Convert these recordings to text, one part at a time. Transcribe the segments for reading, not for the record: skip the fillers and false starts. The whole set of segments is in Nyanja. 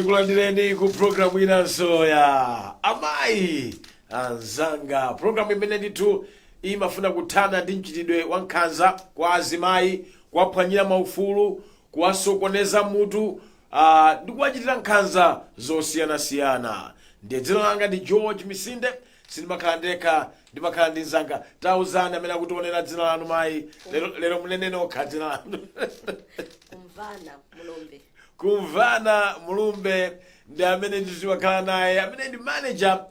Tikulandireni ku programu inanso ya Amayi Anzanga, programu imene ndithu imafuna kuthana ndi mchitidwe wa nkhanza kwa azimayi, kuwaphwanyira maufulu, kuwasokoneza mutu ndi kuwachitira nkhanza zosiyanasiyana. Ndiye dzina langa ndi George Misinde. Sindimakhala ndekha, ndimakhala ndi mzanga. Tauzani amene akutionera dzina lanu, mayi. Lero, lero munene nokha dzina lanu. Kumvana Mulombe. Kumvana Mulumbe ndi amene nditimakhala naye, amene ndi manager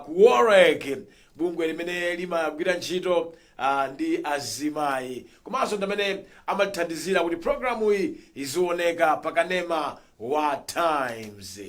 ku WOLREC, bungwe limene limagwira ntchito ndi azimayi, komanso ndi amene amatithandizira kuti programu iyi izioneka pakanema wa Times.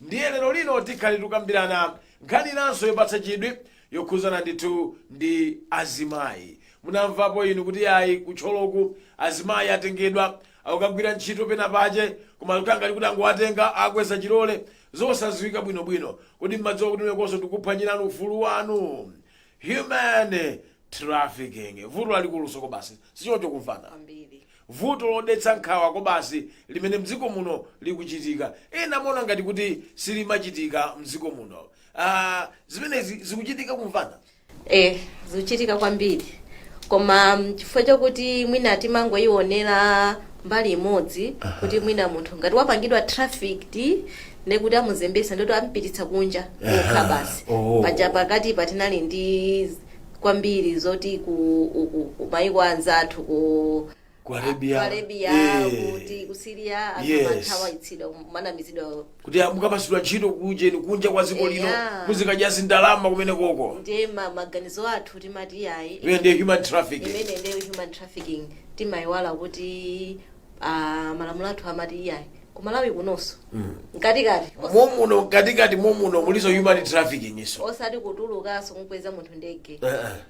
Ndiye lero lino tikhale tikukambirana nkhani inanso yopatsa chidwi yokhuzana ndithu ndi azimayi. Munamvapo inu kuti ayi, kutcholoku azimayi atengedwa, akukagwira ntchito pena pache, koma kutangati kuti angowatenga, akweza chilole, zosadziwika bwinobwino. Kodi mmadziwa kuti mekonso ndikuphwanyirani ufulu wanu? Human trafficking, vuto lalikulu kobasi, sichoncho, Kumvana? Kwambiri. Vuto lodetsa nkhawa kobasi limene mdziko muno likuchitika. Ena amaona ngati kuti silimachitika mdziko muno. Zimenezi zikuchitika, Kumvana? Eh, zikuchitika kwambiri, koma chifukwa chokuti mwina timangoyionera mbali imodzi, kuti mwina munthu ngati wapangidwa trafficked nekuti amuzembesa, ndoti amupititsa kunja kokha basi. Paja pakati patinali ndi kwambiri zoti ku uku ku maiko anzathu ku Ku Arabia. Ku Arabia, kuti ku Syria anthu amathawitsidwa, manamizidwa kuti mukapasidwa ntchito kujeni kunja kwa dziko lino, muzikadya zindalama kumene koko. Ndiye maganizo athu timati yayi, imene ndiye human trafficking. Imene ndiye human trafficking. Timayiwala kuti malamulo athu amati iyayi, ku Malawi kunonso mkatikati momuno, mkatikati momuno muliso human trafficking iso. Osati kutulukanso kukweza munthu ndege.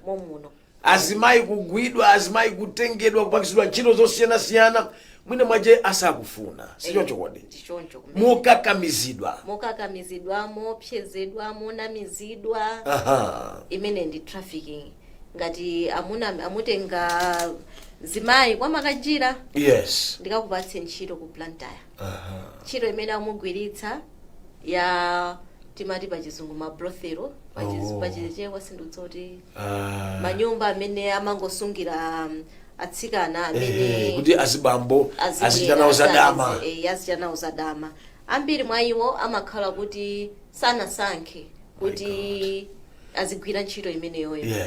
Momuno. Azimayi kugwidwa, azimayi kutengedwa, kupangitsidwa ntchito zosiyanasiyana, mwina mwache asakufuna, sichoncho kodi? Ndichoncho kumene. Mokakamizidwa. Mokakamizidwa, mopsezedwa, monamizidwa. Imene ndi trafficking. Ngati amuna amutenga zimayi kwa Makanjira, "Ndikakupatse ntchito ku Blantyre." Ntchito imene amugwiritsa ya timati pachizungu ma brothel, pachichewa sindidzoti manyumba amene amangosungira atsikana amene kuti azibambo azichita nawo zadama. Azichita nawo zadama. Ambiri mwa iwo amakhala kuti sanasankhe kuti azigwira ntchito imeneyoyo,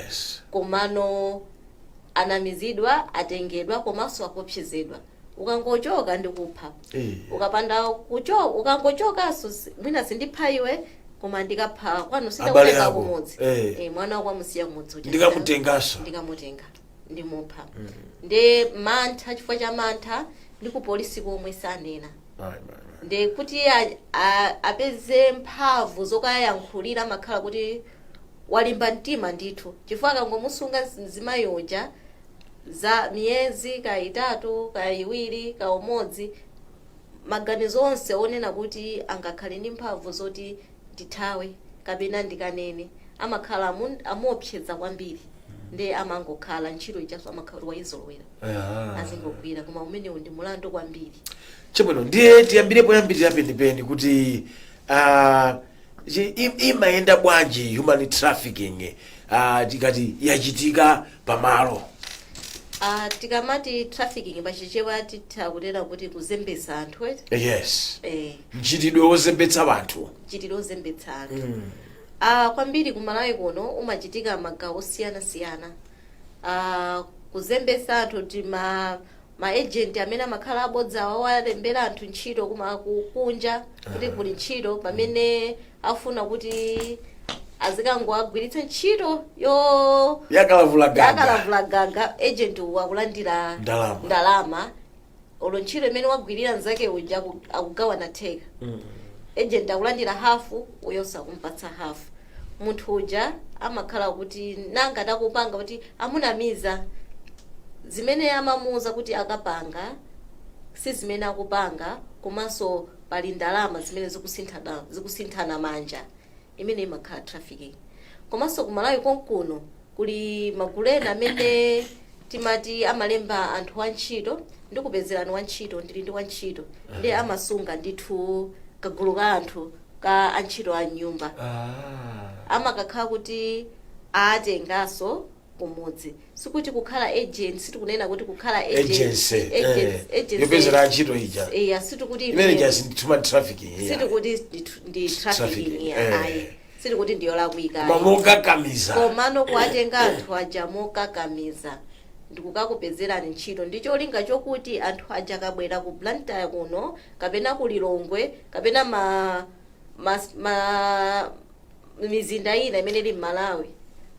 komano anamizidwa, atengedwa, komanso akopsezedwa, "Ukangochoka ndikupha." Ukapanda kucho, ukangochokanso mwina sindipha iwe, koma ndikapha kwanu. Abale Sindakutenga ako. kumudzi. Mwana wako amusiya kumudzi uja. Ndikamutenganso. Ndikamutenga, ndimupha. Ndi mantha, chifukwa cha mantha, ndi ku polisi komwe sanena. Ayi, ayi, ayi. Ndi kuti apeze mphamvu zokayankhulira, amakhala kuti walimba mtima ndithu, chifukwa akangomusunga mzimayi uja za miyezi ka 3, ka 2, ka 1, maganizo onse onena kuti angakhale ndi mphamvu zoti ndithawe kapena ndikanene, amakhala amuopseza kwambiri. Ndi amangokhala ntchito ijaso, amakhala kuti wayizolowera, azingogwira. Koma umenewu ndi mulandu kwambiri. Chabwino, ndiye tiyambire poyambirira penipeni kuti imayenda bwanji human trafficking tikati yachitika pamalo? Tikamati trafficking pachichewa titha kutera kuti kuzembesa anthu, eti? Yes. Mchitidwe wozembetsa anthu. Mchitidwe wozembetsa anthu. Kwambiri ku Malawi kuno umachitika magawo osiyanasiyana. Kuzembesa anthu ti ma agent amene amakhala abodzawa, walembera anthu ntchito kuma kunja kuti kuli ntchito, pamene afuna kuti azikangoagwiritsa ntchito yo yakalavula gaga. Yakalavula gaga. Agent akulandira ndalama. Ndalama. Olo ntchito imene wagwirira mnzake uja akugawana theka, agent akulandira hafu, uyonso akumpatsa hafu. Munthu uja amakhala kuti nanga takupanga kuti amunamiza, zimene amamuuza kuti akapanga si zimene akupanga, komanso pali ndalama zimene zikusinthana manja. Imene imakhala trafficking. Komanso ku Malawi konkuno kuli magulu ena amene timati amalemba anthu wantchito, "Ndikupezerani wantchito, ndili ndi wantchito." Ndi amasunga ndithu Kagulu ka anthu ka antchito a nyumba amakakhala kuti atengaso kumudzi. Sikuti kukhala agent, sitikunena kuti kukhala agent, agency agency yopezera ntchito ija. Iya, sitikuti imene ija ndi human trafficking, iya. Sitikuti ndi trafficking. Trafficking, Iya, ayi, sitikuti ndiyolakwika. Koma mokakamiza. Komano kuwatenga anthu aja mokakamiza ndikukakupezerani ntchito ndi cholinga chokuti anthu aja akabwera ku Blantyre kuno kapena ku Lilongwe kapena ma mizinda ina imene ili m'Malawi,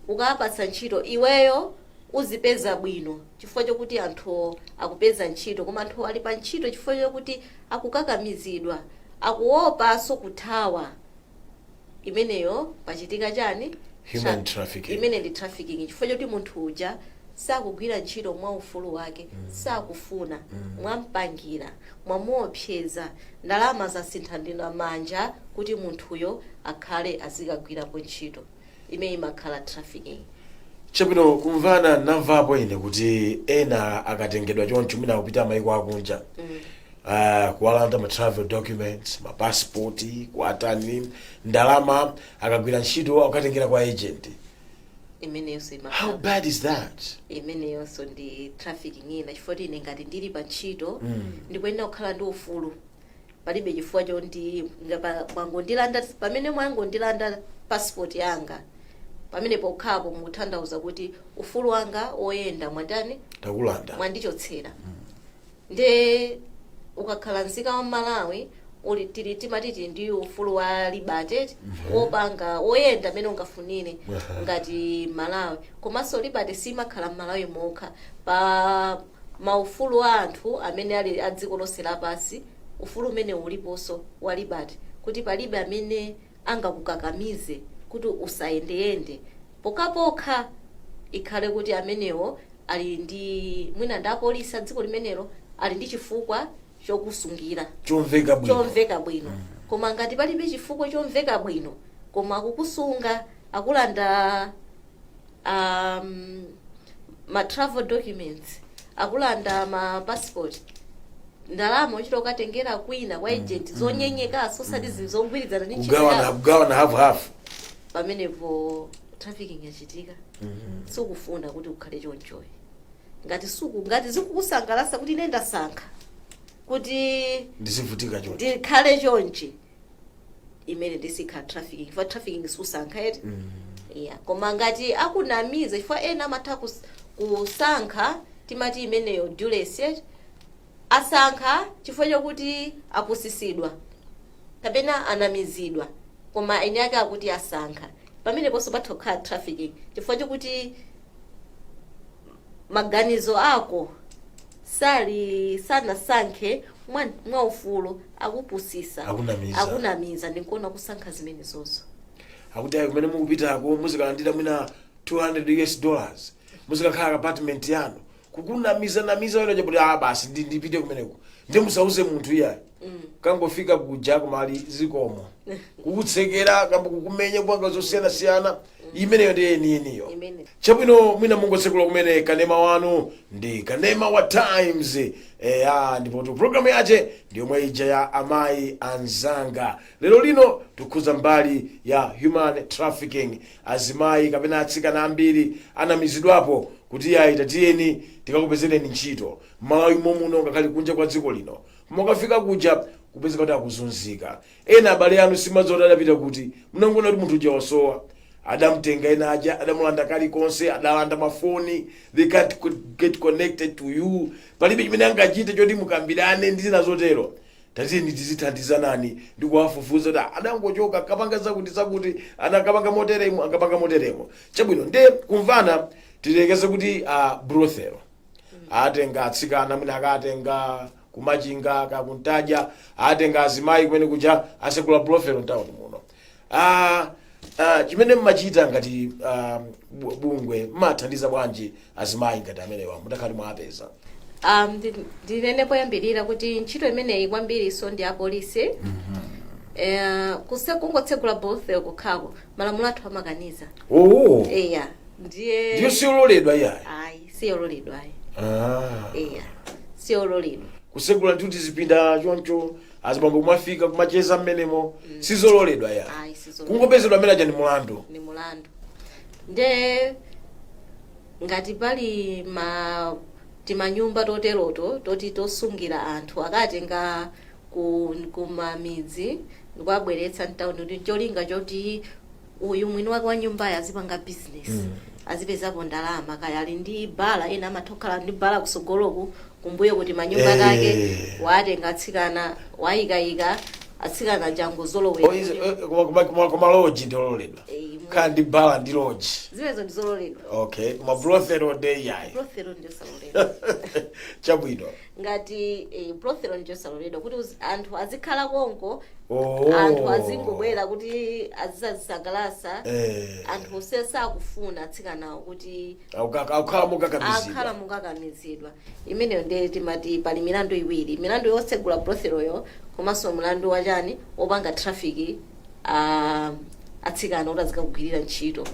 ukapatsa ntchito iweyo uzipeza bwino chifukwa chokuti anthu akupeza ntchito. Koma anthu ali pa ntchito chifukwa chokuti akukakamizidwa, akuopanso kuthawa. Imeneyo pachitika chani? Human trafficking. Imene ndi trafficking chifukwa choti munthu uja sakugwira ntchito mwa ufulu wake, sakufuna, mwampangira, mwamuopseza, ndalama zasinthanidwa manja kuti munthuyo akhale azikagwirapo ntchito. Imene imakhala trafficking. Chabwino, kumvana namvapo ine kuti ena akatengedwa choncho mwina akupita maiko akunja, kuwalanda ma travel documents, ma passport, kuatani ndalama, akagwira ntchito akatengera kwa agent. Imeneyonso How imakhala bad is that? Imeneyonso ndi trafficking ina, chifukwa kuti ine ngati ndili pa ntchito ndikuyenera kukhala ndi ufulu. Palibe chifukwa choti mwangondilanda. Pamene mwangondilanda passport yanga, pamene pokhapo mukutanthauza kuti ufulu wanga woyenda mwandani? Takulanda. Mwandichotsera. Nde ukakhala nzika wa Malawi uli tili timati tili ndi ufulu wa liberty wopanga, woyenda amene ungafunire ngati Malawi. Komanso liberty simakhala m'Malawi mokha. Pa maufulu a anthu amene ali a dziko lonse lapansi, ufulu umene uliponso wa liberty, kuti palibe amene angakukakamize kuti usayendeyende, pokhapokha ikhale kuti amenewo ali ndi mwina ndi apolisi a dziko limenelo ali ndi chifukwa chokusungira chomveka bwino. Chomveka bwino. Koma ngati palibe chifukwa chomveka bwino koma akukusunga, akulanda ma travel documents, akulanda ma passport, ndalama uchita ukatengera kwina kwa agent, zonyenyekaso, osati zinthu zogwirizana ndi ntchito kugawana yako. Kugawana half half. Pamenepo trafficking yachitika. Sikufuna kuti ukhale chonchoyi. Ngati suku ngati zikukusangalatsa kuti ine ndasankha kuti ndizivutika choncho, ndikhale chonchi, imene ndisikhala trafficking, chifukwa trafficking susankha eti. Yeah, koma ngati akunamiza, chifukwa ena amatha kusankha, timati imeneyo duress eti. Asankha chifukwa chokuti akusisidwa kapena anamizidwa, koma eni ake akuti asankha. Pameneponso patha kukhala trafficking chifukwa chokuti maganizo ako sali sanasankhe mwa ufulu, akupusisa. Akunamiza. Akunamiza, ndikuona kusankha zimenezozo. Akuti ayi, kumene mukupitako muzikalandira mwina 200 US dollars, muzikakhala apartment yanu, kukunamiza namiza wena chakuti ah, basi, ndipite kumeneko, ndi musauze munthu iyayi. Kangofika kuja kumali zikomo, kukutsekera kambo, kukumenya, kupanga zosiyanasiyana. Imeneyo ndi yeniyeniyo. Imene. Chabwino, mwina mungotsekula kumene kanema wanu, ndi kanema wa Times. Ndipo tu programu yache ndi yomwe ija ya Amayi Anzanga. Lero lino tikhuza mbali ya human trafficking. Azimayi kapena atsikana ambiri anamizidwapo kuti ayi, tatiyeni tikakupezereni ntchito Malawi momuno ngakhale kunja kwa dziko lino. Mukafika kuja kupezeka kuti akuzunzika. Ena abale anu simadziwa kuti adapita kuti, munangoona kuti munthu uja wasowa, adamtenga ena aja, adamulanda kalikonse, adalanda mafoni. They can't get connected to you, palibe chimene angachite choti mukambirane ndi zina zotero. Tatiyeni tizithandizanani ndi kuwafufuza kuti adangochoka kapanga zakuti zakuti, anakapanga moteremo, akapanga moteremo. Chabwino, nde kumvana tilekeze kuti brothel atenga atsikana, mwina akatenga kumachinga kakuntaja, atenga azimayi kumene kuja, asekula brothel mtawuni muno. Chimene mmachita ngati bungwe, mmathandiza bwanji azimayi ngati amenewa mutakhati mwapeza? Ndinene poyambirira kuti ntchito imeneyi kwambiriso ndi apolisi. Kungotsegula brothel kukhako, malamulo athu amakaniza. Oh. Eya, ndiye Ndiyo siyololedwa iyayi? Ayi, siyololedwa ayi. Ah. Eya, siyololedwa. Kusegula ndi kuti zipinda choncho, Azibambo kumafika kumacheza mmenemo, sizololedwa ya? Ayi, sizololedwa. Kungopezedwa amene aja ndi mulandu. Ni mulandu. Nde ngati pali ma timanyumba toteroto toti tosungira anthu, akatenga kumamidzi ndikuabweretsa mtawuni kuti cholinga choti uyu mwini wake wa nyumbayo azipanga business, azipezapo ndalama, kaya ali ndi bala, ena amatha kukhala ndi bala kusogoloku, kumbuyo kuti manyumba kake, watenga atsikana, wayikayika atsikana jango zolowera. Oh, koma lodge ndilololedwa? Khala ndi bala ndi lodge. Zimenezo ndizololedwa. Okay, koma brothel nde iyayi. Brothel ndiyosaloledwa. Chabwino. Ngati brothel ndiyosaloledwa kuti anthu azikhala konko, Oh. anthu azingobwera kuti azisazisangalasa, anthu sakufuna atsikanawo kuti Akukhala akhala mokakamizidwa. Mukakamizidwa. Imeneyo ndiye timati pali milandu iwiri: milandu yotsegula brotheloyo komanso mlandu wachani, wopanga traffic atsikana kuti azikakugwirira ntchito.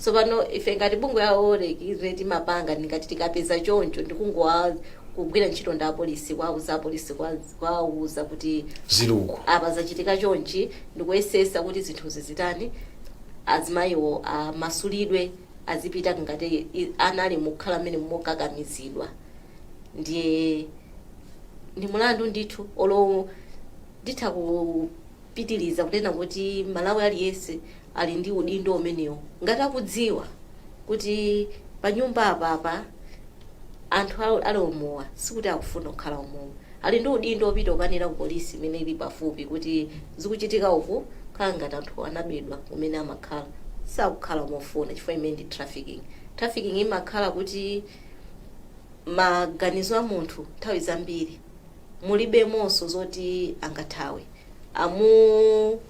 Tsopano ife ngati bungwe ya WOLREC, zimene timapanga ndingati tikapeza choncho, ndikungowa kugwira ntchito ndi apolisi, kwauza apolisi, kwauza kuti zili uko, apa zachitika chonchi, ndikuyesesa kuti zinthuzi zitani, azimayiwo amasulidwe, azipita ngati anali mukhala mmene mokakamizidwa. Ndiye ndi mulandu ndithu. Olo nditha kupitiliza kunena kuti Malawi aliyense ali ndi udindo umenewo. Ngati akudziwa kuti pa nyumba apapa anthu ali omowa, sikuti akufuna kukhala omowa, ali ndi udindo opita ukanena ku polisi imene ili pafupi kuti zikuchitika uku, khala ngati anthu anabedwa kumene amakhala, sakukhala mofuna, chifukwa imene ndi trafficking. Trafficking imakhala kuti maganizo a munthu nthawi zambiri mulibemonso zoti angathawe, amu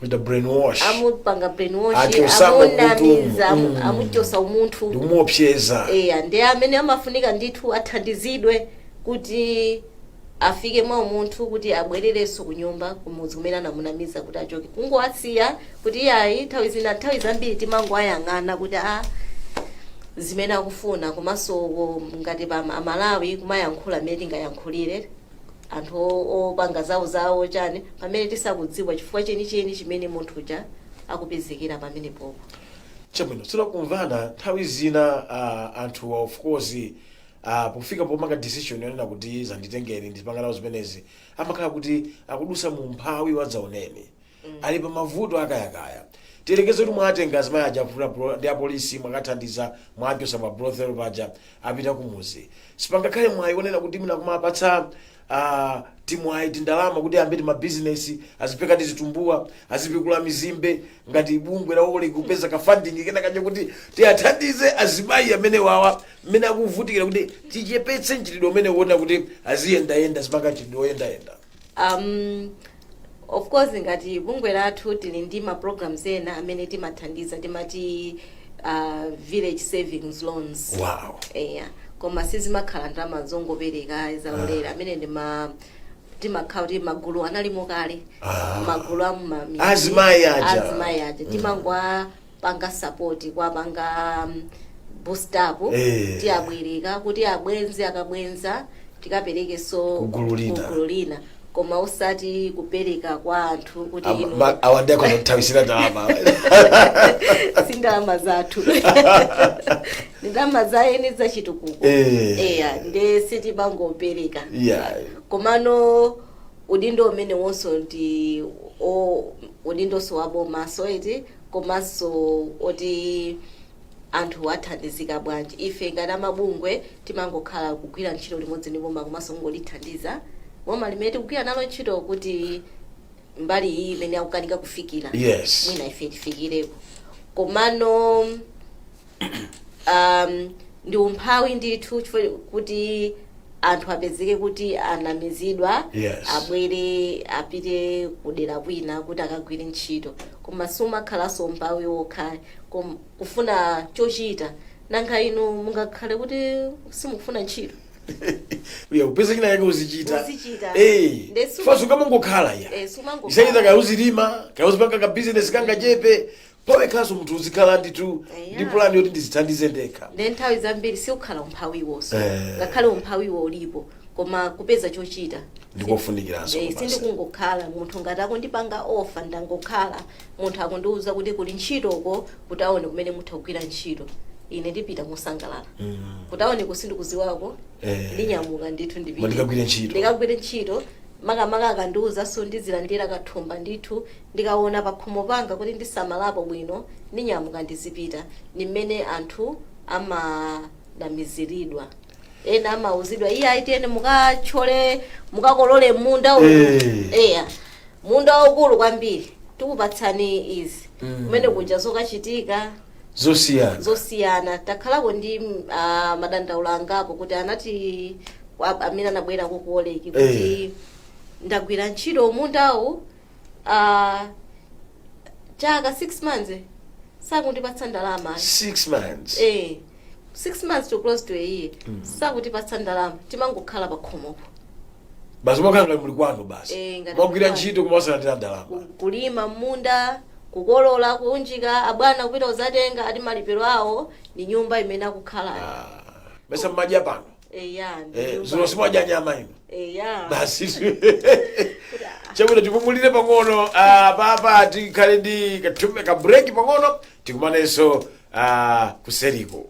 with the brainwash. Amupanga brainwash. Achosamo Amunamiza, munthu. Amuchosa umunthu. Ndikumuopseza. Eya, ndi amene amafunika ndithu athandizidwe kuti afike mwa umunthu, kuti abwererenso ku nyumba kumudzi kumene anamunamiza kuti achoke. Kungowasiya kuti iyayi, nthawi zina, nthawi zambiri timangoayang'ana kuti a zimene akufuna, komanso ngati pa Amalawi kumayankhula mmene tingayankhulire anthu opanga zawo zawo chani, pamene tisakudziwa chifukwa chenicheni chimene munthu uja akupezekera pamenepopo. Chabwino, tsono kumvana nthawi zina anthu, of course, pofika pomanga decision yonena kuti zanditengeni ndipanga nawo zimenezi, amakhala kuti akudusa mu mphawi wadzaoneni, ali pa mavuto akayakaya. Tiyerekeze kuti mwatenga azimayi aja ndi apolisi, mwakathandiza, mwachosa ma brothel paja, apita kumuzi. Sipangakhale mwayi wonena kuti mina kumapatsa timwayi, tindalama, kuti ambe timabizinesi, azipeka tizitumbuwa, azipikula mizimbe, ngati bungwe la WOLREC kupeza ka funding kena kaja kuti tiyathandize azimayi amene wawa mmene akuvutikira, kuti tichepetse mchitidwe umene wona kuti aziyendayenda, zipanga mchitidwe woyendayenda? Of course, ngati bungwe lathu tili ndi ma programs ena amene timathandiza, timati village savings loans. Eya, koma sizimakhala ndalama zongopereka zaulere. Amene ndi ma timakhala kuti magulu analimo kale, magulu amumamidzi. Azimayi aja. Azimayi aja timangowapanga support, kwapanga boost up. Tiyabwereka kuti abwenze, akabwenza tikaperekenso Kugulu lina. Kugulu lina, koma usati kupereka kwa anthu kuti inu Awa ndi akhoza kuthawisira ndalama. Si ndalama zathu, ndi ndalama za eni zachitukuko. Eya, nde sitimangopereka. Komano udindo umene wonso ndi udindonso wa bomaso eti, komanso oti anthu athandizika bwanji. Ife ngati amabungwe timangokhala kugwira ntchito limodzi ndi boma, komanso kungolithandiza boma limene tikugwira nalo ntchito kuti mbali iyi imene akukanika kufikira, mwina ife tifikireko. Komano ndi umphawi ndithu, chifukwa kuti anthu apezeke kuti anamizidwa, abwere apite kudera kwina kuti akagwire ntchito. Koma sumakhalanso umphawi wokha, kufuna chochita. Nanga inu mungakhale kuti simukufuna ntchito? Ya, kupeza china yake uzichita. Uzichita. Faso kamangokhala ya Sumangokhala. Isaiza kaya uzilima, kaya uzipanga ka business kanga chepe, pawekhaso munthu uzikhala nditu ndi plan yoti ndizithandize ndekha. Nde nthawi zambiri sikukhala umphawiwonso. Ngakhale umphawiwo ulipo, Koma kupeza chochita Ndikofunikiranso Eh, basi. sindikungokhala munthu ngati akundipanga offer, ndangokhala. Munthu akundiuza kuti kuli ntchitoko, kuti aone kumene mutha kugwira ntchito, ine ndipita mosangalala. Kuti aone kusindikuziwako, ndinyamuka ndithu, ndipite. Ndikagwire ntchito. Ndikagwire ntchito. Makamaka akandiwuzanso, ndizilandira kathumba ndithu. Ndikaona pakhomo panga kuti ndisamalapo bwino, ndinyamuka, ndizipita. Ni mmene anthu amanamiziridwa. Ena amauzidwa, iye aitiyeni mukatchole, mukakolole munda uyu. Eya, munda waukulu kwambiri, tikupatsani izi. Kumene kuja zokachitika zosiyana. Zosiyana. Takhalako ndi madandaulo angapo kuti anati amene anabwera kukuoleki kuti ndagwira ntchito mundawu chaka, 6 months, sakundipatsa ndalama. 6 months? Eh, 6 months to close to a year, sakutipatsa ndalama, timangokhala pakhomopo. Basi, mwakhala ngati muli kwanu basi. Eh, ngati mwagwira muli kwanu. ntchito koma osalandira ndalama. Kulima munda, kukolola, kuunjika, abwana kupita kuzatenga, ati malipiro awo ni nyumba imene akukhalayo. Ah, mesa mmadya pano? Eya, ndi nyumba. Zulo simwadya nyama ino? Eya. Basi, chabwino, tipumulire pang'ono papa, tikhale ndi katume ka break pang'ono, tikumanenso kuseriko.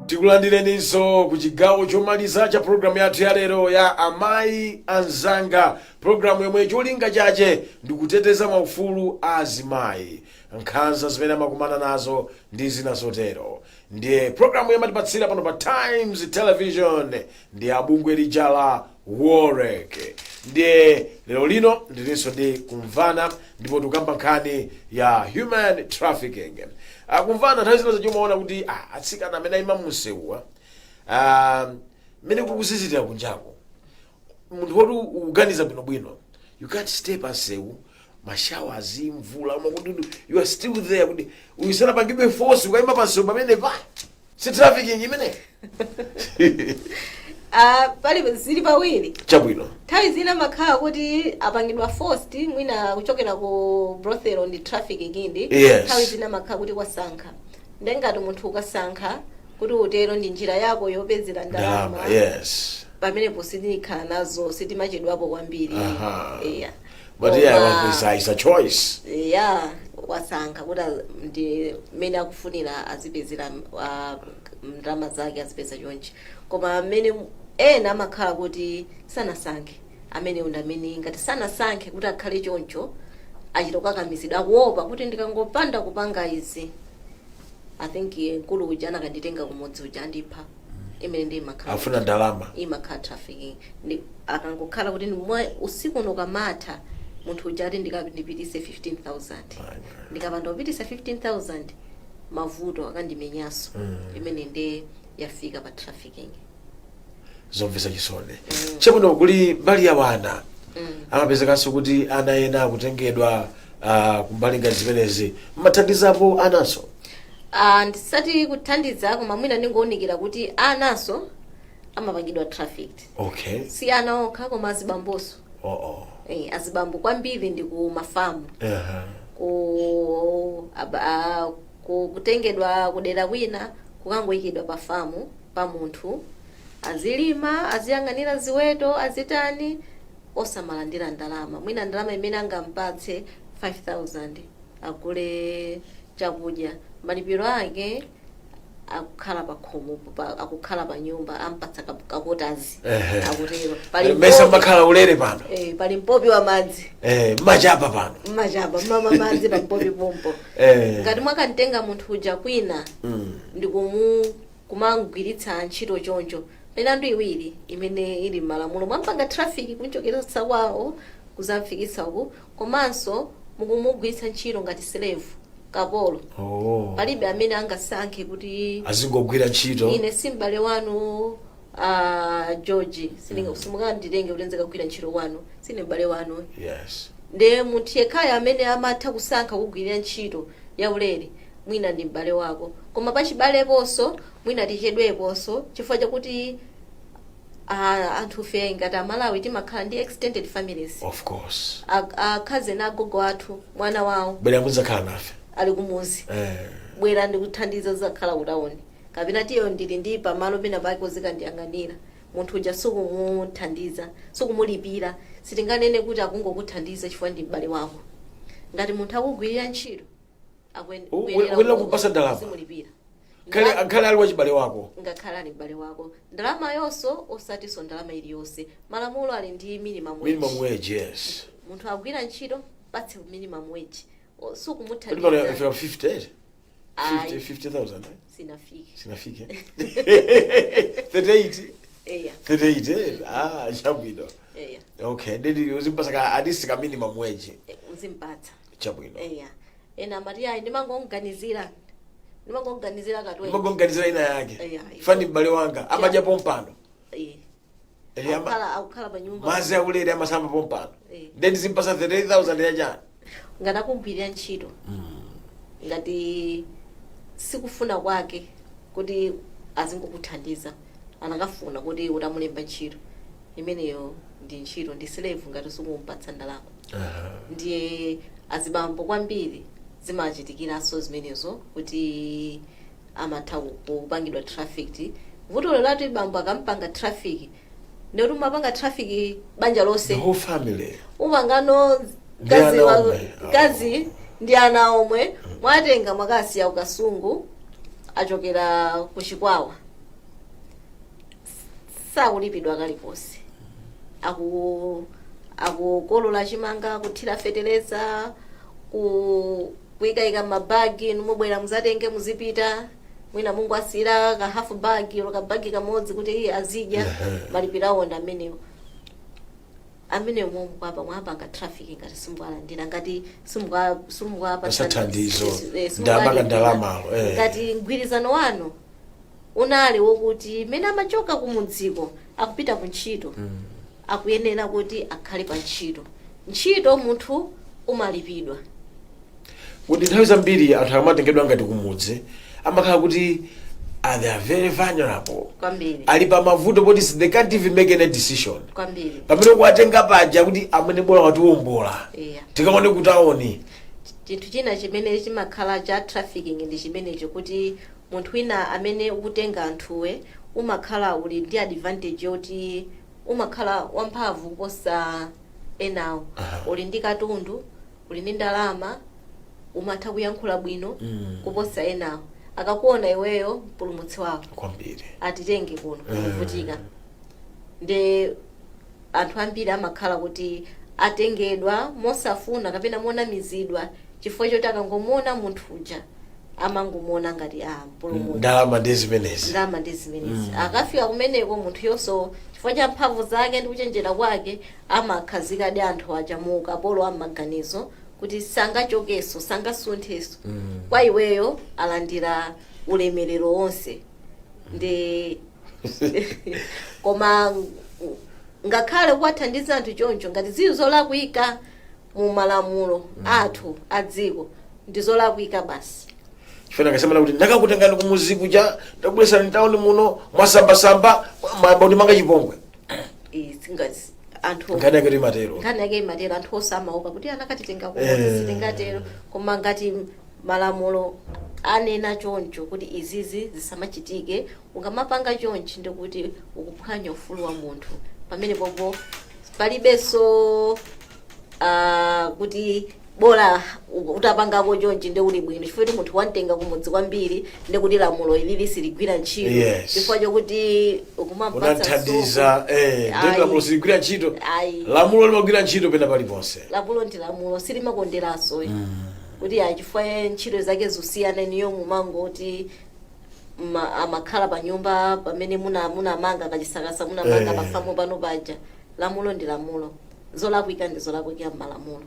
Tikulandireninso ku chigawo chomaliza cha programu yathu ya lero ya Amayi Anzanga, programu yomwe cholinga chache ndikuteteza maufulu a azimayi, nkhanza zimene amakumana nazo ndi zina zotero. Ndiye programu yamatipatsira pano pa Times Television ndi abungwe lija la WOLREC. Ndiye lero lino ndilinso ndi Kumvana, ndipo tikukamba nkhani ya human trafficking. Kumvana, nthawi zina zachomaona kuti atsikana amene ayima mumsewuwa, mmene kukuzizitira kunjako, munthu woti ukuganiza bwinobwino, you can't stay pansewu, ma showers, mvula, umakuti you are still there, kuti uyu sanapangidwe force ukayima pansewu pamene pa si trafficking imene? Ah, pali zili pawiri. Nthawi zina makhala kuti apangidwa forced, mwina kuchokera ku brothel ndi trafficking indi. Nthawi zina makhala kuti wasankha. Ndengati munthu ukasankha kuti utero, ndi njira yako yopezera ndalama, ndalama, yes. Pamenepo sitikhala nazo, sitimachedwapo kwambiri. Yeah. But yeah, it's a choice. Yeah, wasankha kuti ndi mmene akufunira azipezera ndalama zake, azipeza chonchi. Koma amene ena amakhala kuti sanasankhe, amene ndi amene ngati sanasankhe kuti akhale choncho, achita kukakamizidwa, akuopa kuti ndikangopanda kupanga izi, I think mkulu uja anakanditenga kumudzi uja, andipha. Imene ndi imakhala afuna ndalama. Imakhala trafficking. Ndi akangokhala kuti usiku uno kamatha, munthu uja ati ndipitise 15,000, ndikapanda kupitisa 15,000, mavuto, akandimenyaso. Imene ndi yafika pa trafficking. Zomvetsa chisoni. Chabwino, kuli mbali ya wana, amapezekanso kuti ana ena akutengedwa kumbali ngati zimenezi. Mmathandizapo ananso? Ah, ndisati kuthandiza, koma mwina ndingowunikira kuti ananso amapangidwa trafficked. Si ana okha, koma azibambonso. Oh. Eh, azibambo kwambiri ndi ku mafamu, kutengedwa kudera kwina, kukangoyikidwa pa famu pa munthu, azilima, aziyang'anira ziweto, azitani, osamalandira ndalama. Mwina ndalama imene angampatse 5000 agule chakudya, malipiro ake akukhala pa khomo, akukhala pa nyumba, ampatsa kakotazi. Akutero pali Mesa mpopi. Mmakhala ulere pano? Eh, pali mpopi wa madzi. Mmachapa pano. Mmachapa, mmama madzi pa mpopi pompo. Ngati mwakantenga munthu uja kwina ndikumu kumangwiritsa ntchito choncho, milandu iwiri imene ili m'malamulo: mwampanga traffic kumchokeretsa kwawo kuzamfikitsa uku, komanso mukumugwiritsa ntchito ngati slave, kapolo. Palibe amene angasankhe kuti azingogwira ntchito. Ine si m'bale wanu, George, simukanditenge kuti ndizikagwira ntchito kwanu, sine m'bale wanu. Ndiye munthu yekhayo amene amatha kusankha kugwirira ntchito yaulere mwina ndi m'bale wako, koma pachibaleponso mwina tichedweponso chifukwa chakuti Anthu fe ngati Amalawi timakhala ndi extended families. Of course. Akhazeni, agogo athu, mwana wawo bwera mudzakhala nafe ali kumuzi, bwera ndikuthandiza, zakhala kutawuni, kapena tiyo ndili ndi pamalo pena pake uzikandiyang'anira. Munthu uja sukumuthandiza, sukumulipira. Sitinganene kuti akungokuthandiza chifukwa ndi m'bale wako. Ngati munthu akugwirira ntchito, ukuyenera kumpasa ndalama. Uzimulipira. Khale ali wachibale wako. Ngakhale ali m'bale wako, ndalama yonso, osatinso ndalama iliyonse. Malamulo ali ndi minimum wage. Minimum wage, yes. Munthu akugwira ntchito, patse minimum wage. Kuti pano Sukumuthandiza. ifika 50, 50 Ayi. 50,000, eh? Sinafike. Sinafike 38. Eya. 38, eh? Ah, chabwino. Eya. Okay, ndidi uzimpasa ka at least ka minimum wage. Uzimpatsa. Chabwino. Eya, ena amati, "Ayi, ndimangomuganizira ka 20." Ndimangomuganizira ina yake. Eya. Fani m'bale wanga amadya pompano. Akukhala pa nyumba. Mazi aulere, amasamba pompano. Then zimpasa 38,000 yachani? Ngati akugwirira ntchito, ngati sikufuna kwake kuti azingokuthandiza, anakafuna kuti utamulemba ntchito, imeneyo ndi ntchito, ndi slave ngati sikumpatsa ndalama. Ndiye azibambo kwambiri zimachitikiranso zimenezo, kuti amatha kupangidwa traffic. Vuto lati bambo akampanga traffic, ndikuti umapanga traffic banja lonse. The whole family. Upangano Ndi kazi ana omwe. Kazi ndi ana omwe mwatenga, mwakasiya kuKasungu, achokera kuChikwawa, sakulipidwa kalikonse, akukolola chimanga, kuthira feteleza, kuyikayika mabagi, nimubwera muzatenge, muzipita. Mwina Mungu asiyira ka half bag olo ka bagi kamodzi kuti iye azidya. Malipiro awo ndi amenewo. Amenewo momwe kwapa mwapanga traffic ngati simukalandira, ngati simuka Pasathandizo. Ndamaka ndalamalo, eh. Ngati mgwirizano wanu unali wokuti mmene amachoka kumudziko akupita ku ntchito, akuyenera kuti akhale pa ntchito. Ntchito munthu umalipidwa. Kuti nthawi zambiri anthu amatengedwa ngati kumudzi amakhala kuti they are very vulnerable. Kwambiri. Ali pa mavuto poti they can't even make any decision. Kwambiri. Pamene kuwatenga paja kuti amene bola watiwombola, tikaone kutaoni. Chinthu china chimene chimakhala cha trafficking ndi chimenecho, kuti munthu wina amene ukutenga anthuwe umakhala uli ndi advantage yoti umakhala wamphamvu kuposa enawo. Uli ndi katundu, uli ndi ndalama, umatha kuyankhula bwino kuposa enawo. Akakuona iweyo, mpulumutsi wawo. Kwambiri. "Atitenge kuno, kuvutika." Ndi anthu ambiri amakhala kuti atengedwa mosafuna kapena monamizidwa, chifukwa choti akangomuona munthu uja amangomuona ngati a mpulumutsi. Ndalama ndi zimenezi. Ndalama ndi zimenezi. Akafika kumeneko, munthu yonso chifukwa cha mphamvu zake ndi kuchenjera kwake amakhazikadi anthu aja mu ukapolo wa maganizo, kuti sangachokenso, sangasunthenso. Kwa iweyo alandira ulemerero wonse. Ndi koma ngakhale kuwathandiza anthu choncho, ngati zili zolakwika mu malamulo athu a dziko, ndi zolakwika basi. Chifukwa ngasemana kuti ndakakutengani kumuzi kuja, ndakubweresani tawuni muno, mwasambasamba, mwayamba kundimanga chipongwe. Anthu Nkhani yake imatero. Nkhani yake imatero. Anthu osamaopa kuti anakatitenga kumudzi, sitingatero. Koma ngati malamulo anena choncho kuti izizi zisamachitike, ukamapanga chonchi ndikuti ukuphwanya ufulu wa munthu. Pamene popo palibenso kuti bola utapangako chonchi ndi uli bwino, chifukwa kuti munthu wamtenga kumudzi kwambiri, ndikuti lamulo ilili siligwira ntchito. Chifukwa chokuti ukumampatsa Unanthandiza, Ayi. Ndeti lamulo siligwira ntchito? Ayi. Lamulo limagwira ntchito pena paliponse. Lamulo ndi lamulo, silimakonderanso kuti ayi, chifukwa ntchito zake zosiyana, niyo mumangoti amakhala pa nyumba pamene munamanga kachisakasa, munamanga pafamo pano paja. Lamulo ndi lamulo, zolakwika ndi zolakwika m'malamulo.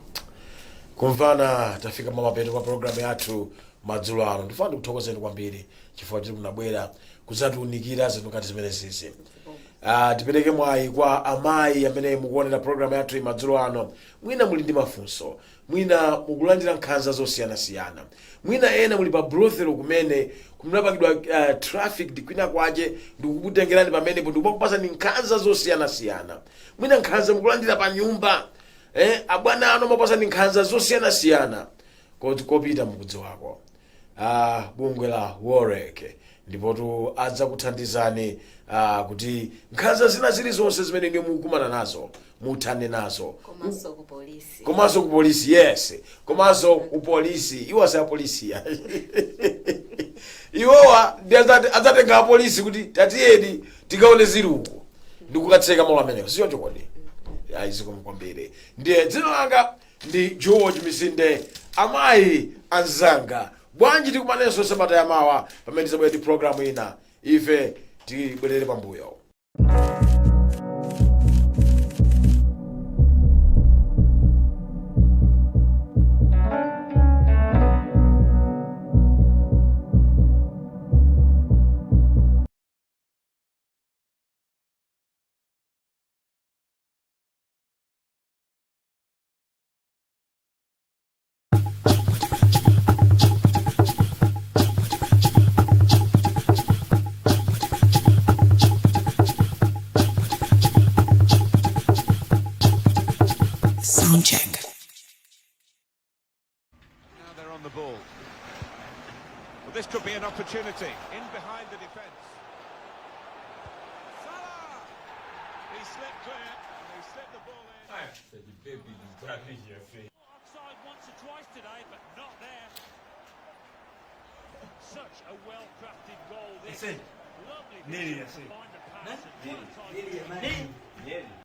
Kumvana, tafika mamapeto kwa programu yathu madzulo ano. Ndifuna ndikuthokozeni kwambiri chifukwa choti munabwera kudzatiunikira zinthu ngati zimenezizi. Tipereke mwayi kwa amayi amene mukuonera programu yathu madzulo ano. Mwina muli ndi mafunso, mwina mukulandira nkhanza zosiyanasiyana, mwina ena muli pa brothel kumene munapangidwa traffic kwina kwache ndikukutengerani pamenepo ndikumakupasani nkhanza zosiyanasiyana. Mwina nkhanza mukulandira pa nyumba, abwana anu amapasani nkhanza zosiyanasiyana. Koti kopita mukudziwako, bungwe la WOLREC ndipotu adzakuthandizani kuti nkhanza zina zilizonse zimene inu mukumana nazo muthane nazo. Komanso ku polisi. Komanso ku polisi, yes, komanso ku polisi. Iwo asi apolisi ya iwowa ndi adzatenga apolisi kuti tatiyeni tikaone zili uku ndikukatseka malo amenewo, sichoncho kodi? Ayi, zikomo kwambiri. Ndiye dzina langa ndi George Misinde. Amayi anzanga, bwanji tikumanenso sabata yamawa pamene tizabwera ndi programu ina. Ife tibwerere pambuyo. Sound check. Now they're on the ball. Well, this could be an opportunity. In behind the defence. Salah! He slipped clear. And he slipped the ball in. Offside once or twice today, but not there. Such a well-crafted goal. This. Ese. Lovely Nearly, vision I to see. find the pass. And what a time. Nearly.